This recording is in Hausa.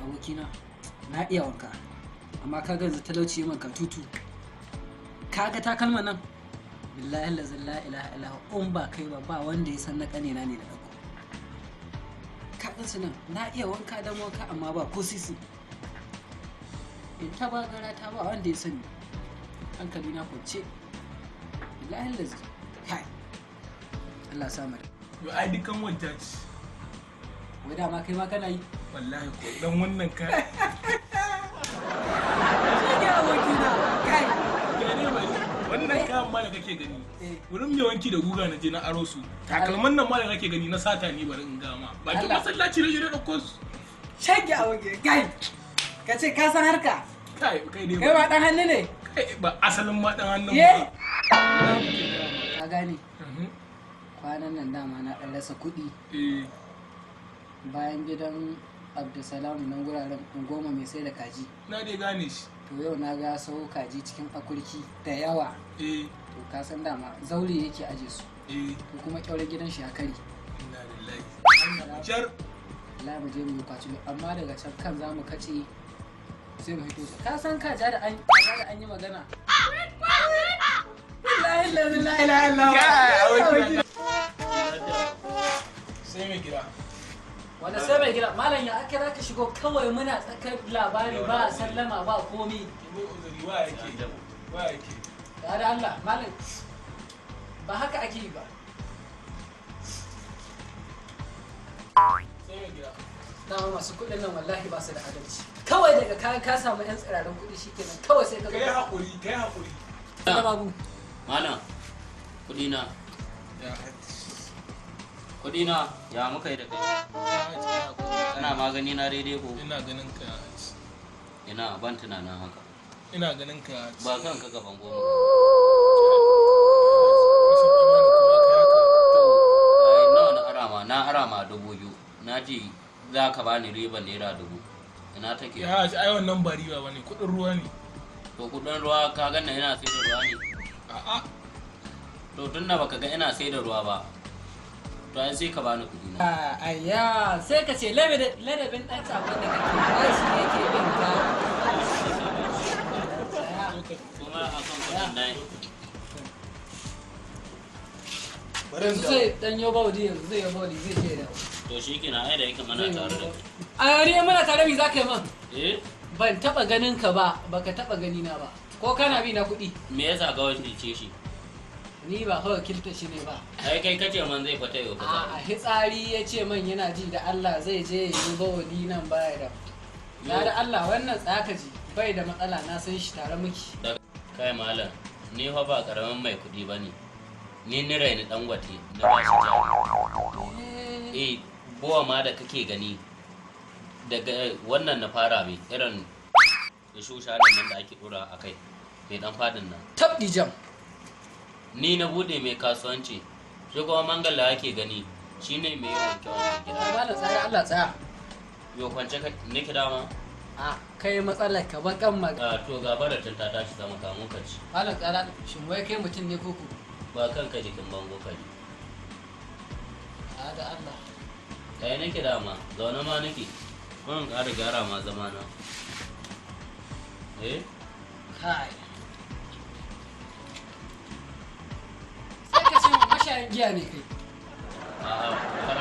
Abokina, na iya wanka, amma ka ga yanzu talauci ya maka tutu. Ka ga takalman nan, billahi allazi la ilaha illa hu, in ba kai ba, ba wanda ya san na kanina ne da ɗauko. Ka ga su nan, na iya wanka dan wanka, amma ba ko sisi. In ta ba gara ta ba wanda ya sani, hankali na kwance. Billahi allazi, kai, Allah sa mu. Yo, ai dukan wanta ce. Wai dama kai ma kana yi? Wallahi ko dan wannan ka. Shi abokina, kai. Ya ne bari. Wannan kayan ma da kake gani. Eh. Wurin mai wanki da guga na je na aro su. Takalman nan ma da kake gani na sata ne, bari in gama. Bakin Allah. masallaci na je na ɗauko su. Shagge aboki, kai, ka ce ka san harka. Kai, kai dai. Kai ba dan hannu ne? Kai ba asalin ma dan hannun Ye? ba. Ka gane? Mhm. Kwanan nan dama na dan rasa kuɗi. Eh. Bayan gidan Abdulsalam nan, guraren goma, mai sai da kaji. Na dai gane shi. To yau na ga sau kaji cikin akurki da yawa. Eh. To ka san dama zaure yake aje su. Eh. To kuma kyauren gidan shi ya kare. Inna lillahi. Jar. Allah, mu je mu yi kwaci, amma daga can kan za mu kace sai mu hito. Ka san kaja da an kaja da an yi magana. La ilaha illa Allah. Kai, sai mai gida. Wanda sai mai gida, malam, ya aka ka shigo kawai muna tsakar labari, ba sallama ba komi? Ni uzuri, wa yake? Wa yake? Da da Allah, malam, ba haka ake yi ba. Sai mai gida. Dama masu kuɗin nan wallahi ba su da adalci. Kawai daga ka samu yan tsirarin kuɗi, shikenan kawai sai ka Kai zo. haƙuri, kai haƙuri. Babu. Malam, kudi na, Ya. Kudi na, ya muka yi da kai? Kana magani na daidai ko? Ina ganin ka, ya haji. Ina ban tunanin haka. Ina ganin ka, ya haji. Ba kanka gaban goma. Rashin imani kuma ka haka. To, ai, nawa na arama? Na arama 2000. Na ji za ka bani riba ₦1000. Ina take? Ya haji, ai wannan ba riba bane, kuɗin ruwa ne. To kudin ruwa, ka ganna ina sai da ruwa ne? A'a. To tun da baka ga ina sai da ruwa ba, to ai sai ka bani kudi na. Ah, ayya, sai ka ce ladabin ɗan tsafon da kake ba shi yake bin ka. Kuma akan kudin nan. Bari in Yanzu dawo. zai dan yo baudi, yanzu zai yo baudi, zai je da. To shi kenan, ai da yake muna tare da kai. A ne muna tare, mi za ka yi man? Eh? Ban taba ganin ka ba, baka taba gani na ba. Ko kana bi na kuɗi? Me yasa ka wakilce shi? Ni ba kawai kilta shi ne ba. Ai kai kace man zai fita yau A fita. hitsari ya ce man yana ji da Allah zai je ya yi bawali nan baya da. Ya da Allah, wannan tsakaji bai da matsala, na san shi, tare muke. Kai malam, ni fa ba karamin mai kuɗi ba ne. Ni ni raini Dangote na ba shi jari. Eh, buwa ma da kake gani daga wannan na fara mai irin shusha nan da ake dora a kai mai dan fadin nan. Tabdi jam. Ni na bude mai kasuwanci, shi kuma mangala ake gani shine mai yawan wanke gida. Malam, tsaya, Allah tsaya. Yo, kwance nake dama. A kai matsalar ka bakan magana. A to ga baratin ta tashi sama, kamun ka ci. Malam tsara, shin wai kai mutum ne koko? Ba kanka jikin bango ka ji. A da Allah. Kai nake dama, zaune ma nake. Kun ƙara gyara ma zamana. Eh? Kai. Sai ka ce ma mashayin giya ne kai. A'a, ka